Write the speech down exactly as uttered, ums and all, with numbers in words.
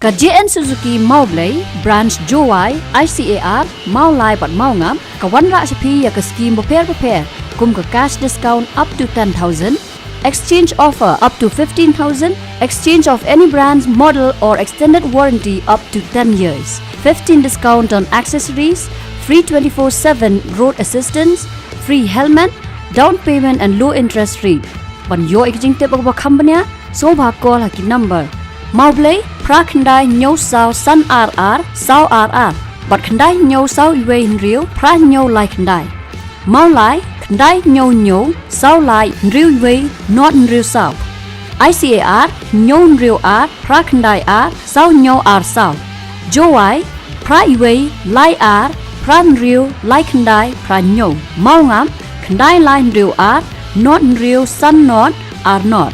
Ka J N Suzuki Mawblei, Branch Jowai, I C A R, Mawlai bad Mawngap, ka wanrah sha phi ïa ka skhim bapher bapher, kum ka cash discount up to ten thousand, exchange offer up to fifteen thousand, exchange of any brand's model or extended warranty up to ten years, fifteen discount on accessories, free twenty-four seven road assistance, free helmet, down payment and low interest rate. Ban ïoh ïa ki jingtip ba kham bniah, sngewbha call ha ki number: Mawblei, phra khyndai hynñiew saw san ar ar saw ar ar, bad khyndai hynñiew saw wei hynriew phra hynñiew lai khyndai. Mawlai, khyndai hynñiew hynñiew saw lai hynriew wei nod hynriew saw. I C A R, hynñiew hynriew ar phra khyndai ar saw hynñiew ar saw. Jowai, phra wei lai ar phra hynriew lai khyndai phra hynñiew. Mawngap, khyndai lai hynriew ar nod hynriew san nod ar nod.